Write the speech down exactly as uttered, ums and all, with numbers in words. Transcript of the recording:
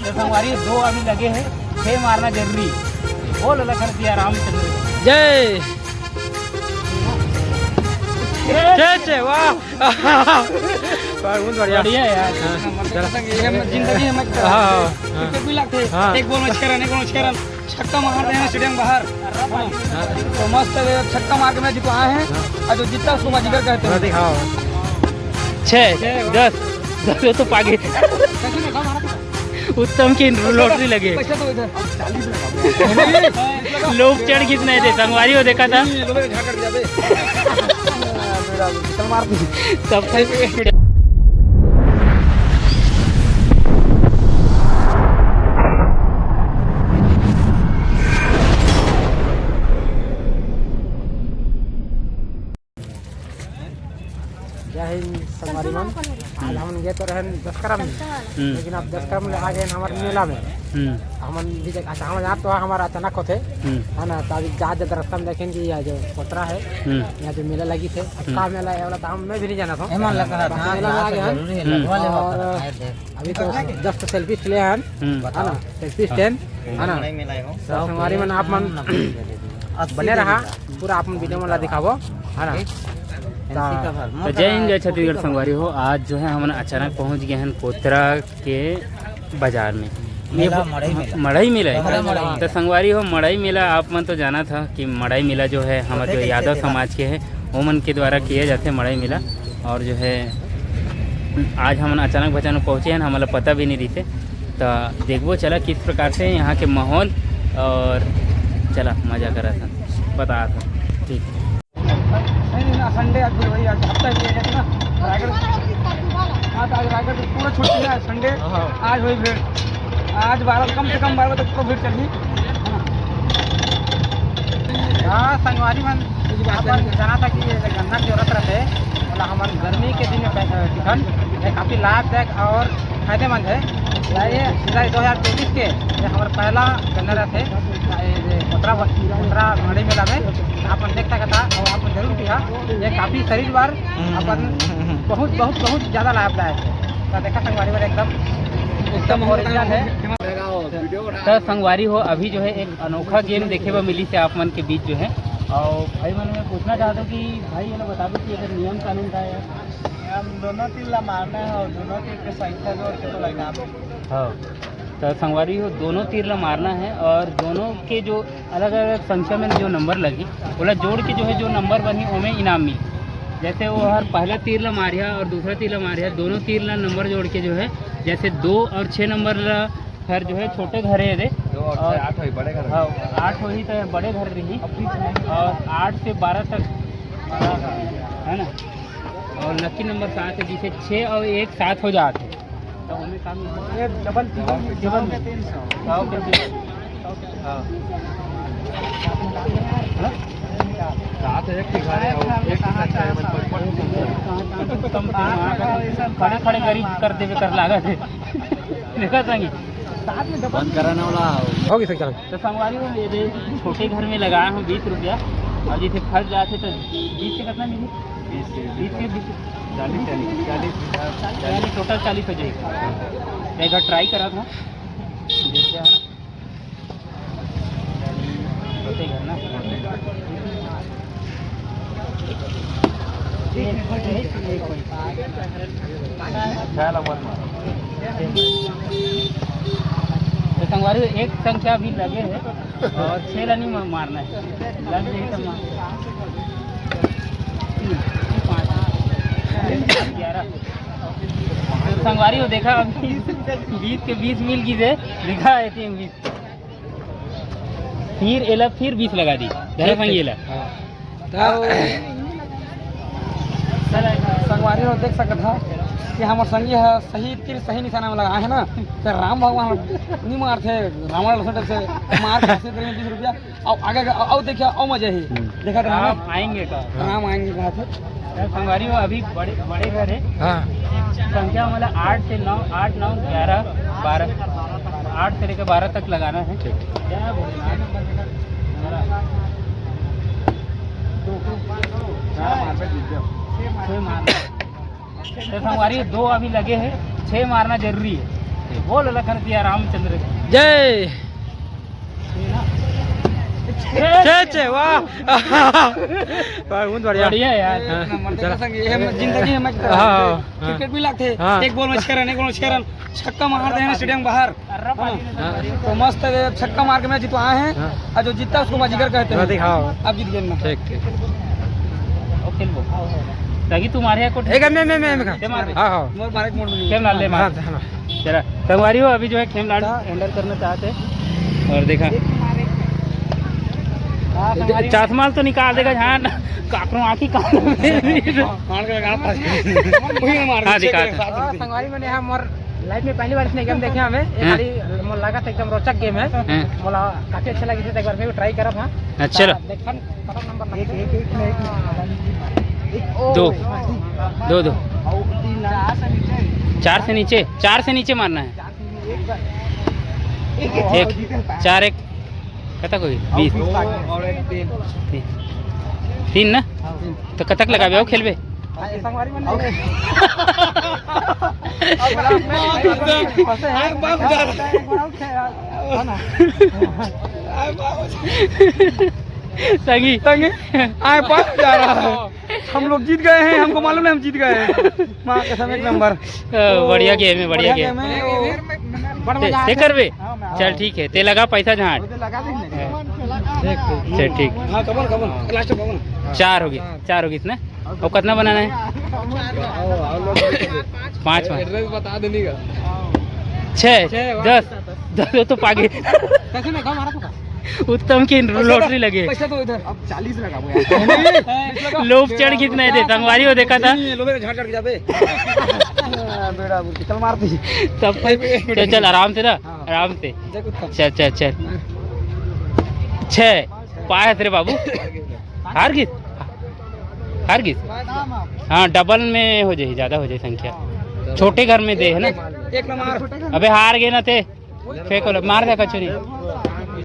तो संगवारी, दो अभी लगे हैं, छह मारना जरूरी है। बोल लखन सिया रामचंद्र। जय। छे, छे, वाह। बहुत बढ़िया। बढ़िया यार। हाँ, चल। ये जिंदगी में मत कर। हाँ, हाँ, हाँ। क्रिकेट भी लगते हैं। हाँ। एक बॉल में छह रन, एक बॉल में छह रन। छक्का मार रहे हैं स्टेडियम बाहर। हाँ। तो मस्त है, छक्का मार के मैच जितवाए हैं। हाँ। और जो जीतता है उसको बाजीगर कहते हैं। हाँ। छः, छः, वाह। दस, दस तो पागे। उत्तम की लॉटरी लगे। पैसा तो इधर। लोग चढ़ कितना है थे, संगवारी हो देखा था। नहीं, लोगों ने झाड़ कर दिया बे। चल मार दी। तब तक जय हिंद संगवारी मन। आज हमन गे तो रहन दसकरा में, हम्म। लेकिन अब दसकरा में आ गए हमारे मेला में। हम्म। हमन भी देख, अच्छा, हम यहाँ तो हमारा अचानक होते, हम्म। है ना, तो अभी जात जात रास्ता में देखें कि यह जो कोतरा है, हम्म। यहाँ जो मेला लगी थे, अब हम्म। का मेला है वाला तो हम, मैं भी नहीं जाना था। एमन लगा था, बस मेला में आ गए हैं। जरूरी है, हम्म। लगवा ले और वापस, आए थे। अभी तो just selfie ले हैं, हम्म। है ना, selfie stand, है ना। तो संगवारी मन आप मन बने रहा, पूरा आप मन video मन ला दिखाबो, है ना। तो जय हिंद, जय छत्तीसगढ़ संगवारी हो। आज जो है हमन अचानक पहुंच गए हैं कोतरा के बाजार में। ये मेला, मड़ई मेला। मड़ई मेला है। मड़ई मेला। तो संगवारी हो, मड़ई मेला आप मन तो जाना था कि मड़ई मेला जो है हमर जो यादव समाज के है, वो मन के द्वारा किया जाते मड़ई मेला। और जो है आज हमन अचानक भचानक पहुँचे हैं, हमला पता भी नहीं रहिसे। तो देखबो चला किस प्रकार से यहाँ के माहौल, और चला मजा करा था, बता था। ठीक। नहीं, नहीं, ना, Sunday आज भी वही, आज हफ्ता भी है ना, रायगढ़। हाँ, तो आज रायगढ़ में पूरा छुट्टी है, Sunday। हाँ। आज वही भीड़, आज बारह, कम से कम बारह बजे तक पूरा भीड़ चलही। हाँ, संगवारी मन, ये बात अपन है। जाना था कि ये गन्ना के जरूरत रहते, बोला हमन गर्मी के दिन में पै-, चिकन, ये काफ़ी लाभदायक और फायदेमंद है। ये, ये दो हज़ार चौबीस के, ये हमारा पहला गन्ना रहते, ये, ये कोतरा, कोतरा मड़ई मेला में। आप मन देख सकता और आप मन जरूर किया, ये काफ़ी शरीर बार अपन बहुत, बहुत, बहुत ज़्यादा लाभदायक है। तो देखा संगवारी वाले एकदम, एकदम original है। तो संगवारी हो, अभी जो है एक अनोखा game देखे बर मिली से आप मन के बीच जो है, और भाई मन मैं पूछना चाहता हूँ कि भाई ये लोग बता दो कि अगर नियम कानून का है। हम दोनों तीर ला मारना है और दोनों तीर के संख्या जोड़ के तो लगाना है। हाँ, तो संगवारी हो, दोनों तीर ला मारना है और दोनों के जो अलग-अलग संख्या में जो नंबर लगी, ओला जोड़ के जो है, जो नंबर बनही, ओमे इनाम मिली। जैसे वो हर पहला तीर ला मारिया और दूसरा तीर ला मारिया, दोनों तीर ला नंबर जोड़ के जो है, जैसे दो और छः नंबर ला हर जो है छोटे घर है रे। दो और और छः, आठ होई, बड़े घर। हाँ, आठ होई तो बड़े घर रही। और आठ से बारह तक, है ना? और lucky number सात है, जिसे छः और एक सात हो जाते। तो हमें काम ये डबल, डबल, डबल में। सौ के तीन सौ। हाँ। हाँ? सात है, एक दिखा रहे हो, एक दिखा रहे हो, मतलब, कम, कम, खड़े, खड़े गरीब कर देवे कर लागत है। देखा संगी। बंद कराने वाला। होगी सर, चलो। तो संगवारी हो, ये दे छोटे घर में लगाया हूँ बीस रुपया, और जैसे फंस जाते तो बीस से कितना मिली? बीस से बीस से बीस। चालीस, चालीस, चालीस। यानी टोटल चालीस हो जाएगा। मैं एक बार ट्राई करा था, देखते हैं ना। छोटे घर ना। तो संगवारी एक संख्या भी लगे है और छः ला नहीं मा-, मारना है। लग जाए तो मार। ग्यारह। तो संगवारी हो देखा, अभी बीस के बीस मिल गई है, लिखा है तीन बीस। फिर एला फिर बीस लगा दी, धरा संगी एला। हाँ। तो संगवारी हो देख सकत हा कि हमर संगी ह सही तीर सही निशाना में लगा है ना, तो राम भगवान नहीं मारते, रावण लसन से मार के बीस रुपया। अब आगे का, अब देखिए, अब मजा ही। हम्म। देखा था ना? राम आएंगे का? राम आएंगे कहा थे। यार, संगवारी हो, अभी बड़े, बड़े घर है। हाँ। संख्या मतलब आठ से नौ, आठ, नौ, ग्यारह, बारह, आठ से लेकर बारह तक लगाना है। ठीक। जय भोलेनाथ। छह मारना। तो संगवारी, दो अभी लगे हैं, छह मारना जरूरी है। बोल लखन सिया रामचंद्र। जय। छे, छे, वाह। वाह, बहुत बढ़िया। बढ़िया यार। हाँ, नंबर चला। देखो संग, ये हम जिंदगी में मैच हाँ, हाँ, हाँ। क्रिकेट भी लगते हैं। हाँ। एक बॉल में छह रन, एक बॉल में छह रन, छक्का मार दे हैं स्टेडियम बाहर। हाँ। हाँ। तो मस्त है, छक्का मार के मैच जितवाए हैं। हाँ। और जो जीतता है उसको बाजीगर कहते हैं। हाँ, देख, हाँ। अब जीत गए ना। ठीक, ठीक। ओके, वो। ताकि तुम्हारे यहाँ को एक, मैं, मैं, मैं, मैं, ते मार दे। हाँ, हाँ। मोर मारे मोड़ में। के मार ले, मार। हाँ, हाँ। चला, संगवारी हो, अभी जो है खेमलाल एंटर करना चाहते हैं। और देखा, हाँ, संगवारी हो। चासमाल तो निकाल देगा, हाँ, काकरो आँखी कान। कान का गाना फंस गया। वही मार हाँ, दिखा। हाँ, संगवारी, मैंने यहाँ मोर लाइफ में पहली बार इसने गेम देखे हमें। ये हाँ। खाली मोर लगा था एकदम रोचक गेम है। हाँ। मोला काफी अच्छा लगी थी, तो एक बार फिर ट्राई करा था। अच्छा। देखन, कतक नंबर लगथे? दो। दो, दो। चार से नीचे, चार से नीचे मारना है। एक, चार, एक। कतक होही? बीस। दो और एक, तीन। तीन। तीन ना? तो कतक लगाबे, अउ खेलबे? संगी। संगी, आए पास जा रहा है। हम लोग जीत गए हैं, हमको मालूम नहीं हम जीत गए हैं। माँ कसम, एक नंबर। ओ, बढ़िया गेम है, बढ़िया बढ़िया गेम। गेम है। बड़ ते, मजा ते आता है। करबे? हाँ, मैं चल, ठीक है, ते लगा पैसा झांट। वो तो लगा देंगे। हाँ। ठीक, ठीक। चल, ठीक। हाँ, कमल, कमल, लास्ट में कमल। चार होगी, चार होगी इसने। और कितना बनाना है? पाँच में। एड्रेस बता देने का। छः, छः, वाह। दस, दस हो तो पागे। कैसे में कम आ रहा था? उत्तम की पैसा तो, लॉटरी लगे। पैसा तो इधर। अब चालीस लगा वो यार। लोभ चढ़ कितना है, दे, संगवारी हो देखा था। नहीं, लोभे झाड़ चढ़ के जाबे। बेड़ा बुर के चल मार दी। तब तक चल, चल, आराम से ना, हाँ। आराम से। देख उत्तम। चल, चल, चल। छः, पाया तेरे बाबू। हार गई? हार गई? हाँ, डबल में हो जाए, ज़्यादा हो जाए संख्या। छोटे घर में दे, है ना? एक नंबर। अबे हार गए ना ते। फेंको लो, मार दे कचौरी।